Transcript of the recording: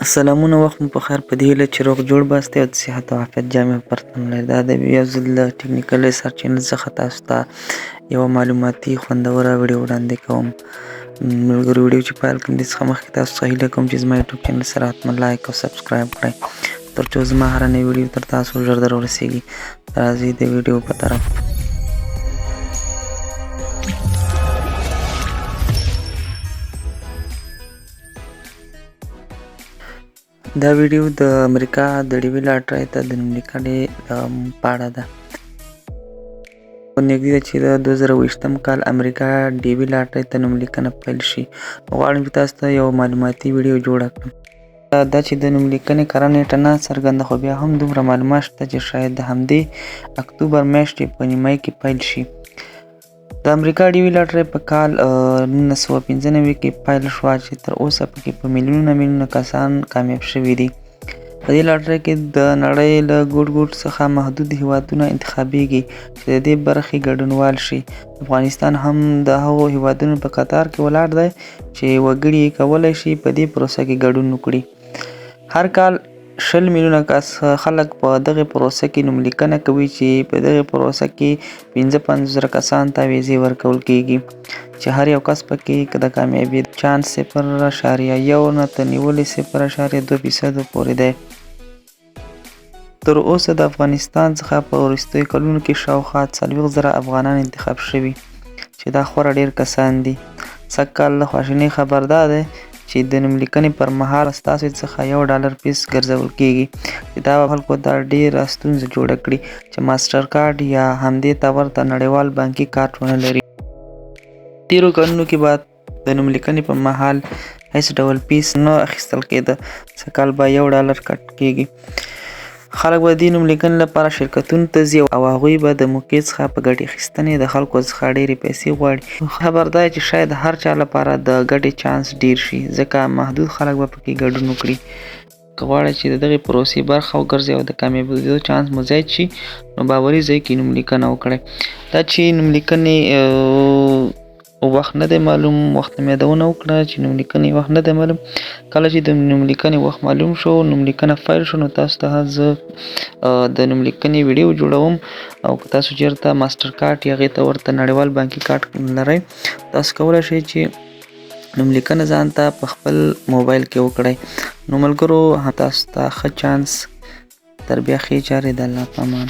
سلامونه وخت مو په خیر په دې هیله چې روغ جوړ باستئ او د صحت او عافیت جامې په پر تن لرئ. دا د یو ځل له ټیکنیکل ایس ار چینل څخه تاسو ته یوه معلوماتي خوندوره ویډیو وړاندې کوم. ملګرو، ویډیو چې پیل کړم، دې څخه مخکې تاسو څخه هیله کوم چې زما یوټیوب چینل سره حتما لایک او سبسکرایب کړئ، ترڅو زما هره نوې ویډیو تر تاسو ژر در ورسیږي. راځئ د ویډیو په طرف. دا ویډیو د امریکا د ډیوي لاټرۍ ته د نوملیکنې په اړه ده. نږدې ده چې د 2020 کال امریکا ډیوي لاټرۍ ته نوملیکنه پیل شي. غواړم چې تاسو ته یو معلوماتي ویډیو جوړه کړم. دا چې د نوملیکنې کره نیټه نه څرګنده، خو بیا هم دومره معلومات شته چې شاید د همدې اکتوبر میاشتې په نیمایي کې پیل شي. د امریکا ډیوي لاټرۍ په کال 1995 کې پیل شوه چې تر اوسه پکې په میلیونونه میلیونه کسان کامیاب شوي دي. په دې لاټرۍ کې د نړۍ له ګوټ ګوټ څخه محدود هیوادونه انتخابیږي چې د دې برخې ګډونوال شي. افغانستان هم د هغو هیوادونو په کتار کې ولاړ دی چې وګړي یې کولی شي په دې پروسه کې ګډون وکړي. هر کال 20 میلیونه کس خلک په دغې پروسه کې نوملیکنه کوي چې په دغې پروسه کې 55 زره کسان ته ویزې ورکول کیږي، چې هر یو کس پکې د کامیابي چانس 0.1 نه تر نیولې 0.2% پورې دی. تر اوسه د افغانستان څخه په وروستیو کلونو کې شاوخوا 40 زره افغانان انتخاب شوي، چې دا خورا ډېر کسان دي. سږ کال د خواشینۍ خبر دا دی چې د نوملیکنې پر مهال ستاسو څخه $1 فیس ګرځول کیږي، چې دا به خلکو ته ډېره ستونزه جوړه کړي چې ماسټر کارت یا همدې ته ورته نړیوال بانکي کارت ونه لري. تېرو کلونو کې به د نوملیکنې په مهال هیڅ ډول فیس نه اخیستل کېده، سږ کال به $1 کټ کیږي. خلک به د دې نوملیکنې لپاره شرکتونو ته ځي او هغوی به د موقع څخه په ګټې اخیستنې د خلکو څخه ډېرې پیسې غواړي. خبر دا چې شاید هر چا لپاره د ګټې چانس ډېر شي، ځکه محدود خلک به پکې ګډون وکړي. که غواړئ چې د دغې پروسې برخه وګرځئ او د کامیابېدو چانس مو زیات شي، نو باوري ځای کې نوملیکنه وکړئ. دا چې نوملیکنې وخت نه دی معلوم، وخت مې یادونه وکړه چې نوملیکنې وخت نه دی معلوم. کله چې د نوملیکنې وخت معلوم شو، نوملیکنه پیل شو، نو تاسو ته زه د نوملیکنې ویډیو جوړوم. او که تاسو چېرته ماسټر کارت یا هغې ته ورته نړیوال بانکي کارت لرئ، تاسو کولی شئ چې نوملیکنه ځان ته په خپل موبایل کې وکړئ. نو ملګرو، تاسو ته ښه چانس، تر بیا ښې چارې، د الله په امان.